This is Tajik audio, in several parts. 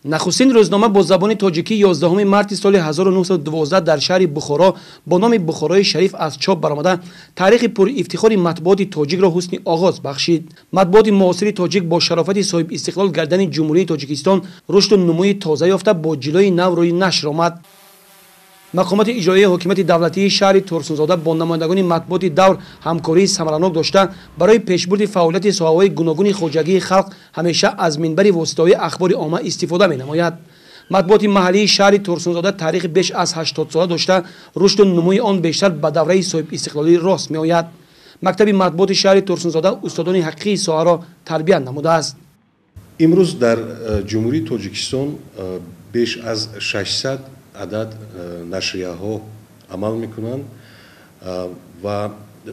Нахустин рӯзнома бо забони тоҷикӣ 11 марти соли 1912 дар шаҳри Бухоро бо номи Бухорои шариф аз чоп баромада, таърихи пурифтихори матбуоти тоҷикро ҳусни оғоз бахшид. Матбуоти муосири тоҷик бо шарофати соҳибистиқлол гардани Ҷумҳурии Тоҷикистон рушду нумӯи тоза ёфта, бо ҷилои нав рӯи нашр омад. Мақомоти иҷроияи ҳокимияти давлатии шаҳри Турсунзода бо намояндагони матбуоти давр ҳамкории самаранок дошта, барои пешбурди фаъолияти соҳаҳои гуногуни хоҷагии халқ ҳамеша аз минбари воситаҳои ахбори омма истифода менамояд. Матбуоти маҳаллии шаҳри Турсунзода таърихи беш аз 80 сола дошта, рушду нумӯи он бештар ба давраи соҳибистиқлолӣ рост меояд. Мактаби матбуоти шаҳри Турсунзода устодони ҳақиқии соҳаро тарбия намудааст. Имрӯз дар Ҷумҳурии Тоҷикистон беш аз 600 адад нашрияҳо амал мекунанд ва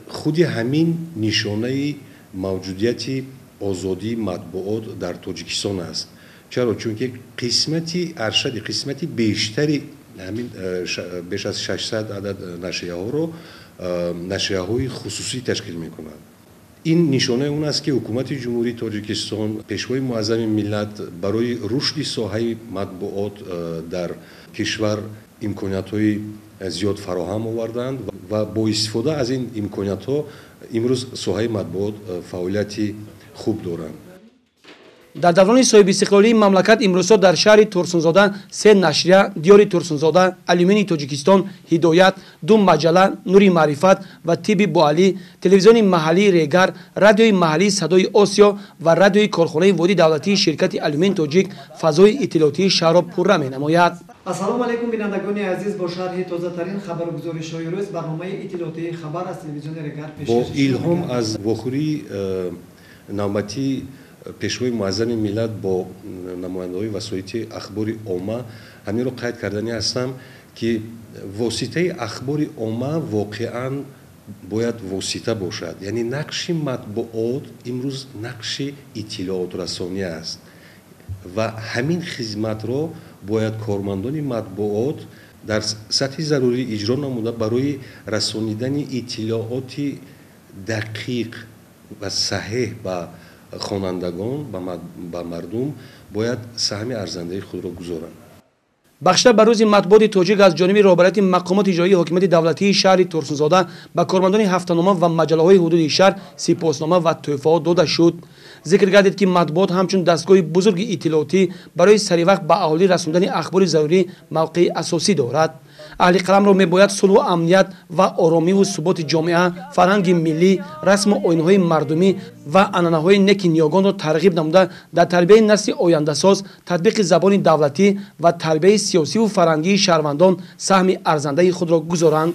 худи ҳамин нишонаи мавҷудияти озодии матбуот дар Тоҷикистон аст. Чаро? Чунки қисмати аршади, қисмати бештари ҳамин беш аз 600 адад нашрияҳоро нашрияҳои хусусӣ ташкил мекунанд. Ин нишонаи он аст, ки Ҳукумати Ҷумҳурии Тоҷикистон, Пешвои муаззами миллат барои рушди соҳаи матбуот дар кишвар имкониятҳои зиёд фароҳам оварданд ва бо истифода аз ин имкониятҳо имрӯз соҳаи матбуот фаъолияти хуб доранд. Дар даврони соҳибистиқлолии мамлакат имрӯзҳо дар шаҳри Турсунзода се нашрия: Диёри Турсунзода, Алюминии Тоҷикистон, Ҳидоят, ду маҷалла, Нури маърифат ва Тибби Боалӣ, телевизиони маҳаллии Регар, радиои маҳаллии Садои Осиё ва радиои корхонаи воҳиди давлатии ширкати Алюмин Тоҷик фазои иттилоотии шаҳрро пурра менамояд. Ассалому алайкум, бинандагони азиз! Бо шарҳи тозатарин хабару гузоришҳои рӯз барномаи иттилоотии «Хабар» аз телевизиони Регар. Бо илҳом аз вохӯрии навбатии Пешвои муаззами миллат бо намояндаҳои васоити ахбори омма ҳаминро қайд кардани ҳастам, ки воситаи ахбори омма воқеан бояд восита бошад, яъне нақши матбуот имрӯз нақши иттилоотрасонӣ аст ва ҳамин хизматро бояд кормандони матбуот дар сатҳи зарурӣ иҷро намуда, барои расонидани иттилооти дақиқ ва саҳеҳ ба хонандагон, ба мардум бояд саҳми арзандаи худро гузоранд. Бахшида ба рӯзи матбуоти тоҷик аз ҷониби роҳбарияти мақомоти иҷроии ҳокимияти давлатии шаҳри Турсунзода ба кормандони ҳафтанома ва маҷаллаҳои ҳудуди шаҳр сипоснома ва тӯҳфаҳо дода шуд. Зикр гардид, ки матбуот ҳамчун дастгоҳи бузурги иттилоотӣ барои саривақт ба аҳолӣ расондани ахбори зарурӣ мавқеи асосӣ дорад. Аҳли қаламро мебояд сулҳу амният ва оромиву суботи ҷомеа, фарҳанги миллӣ, расму оинҳои мардумӣ ва анъанаҳои неки ниёгонро тарғиб намуда, дар тарбияи насли ояндасоз, татбиқи забони давлатӣ ва тарбияи сиёсиву фарҳангии шаҳрвандон саҳми арзандаи худро гузоранд.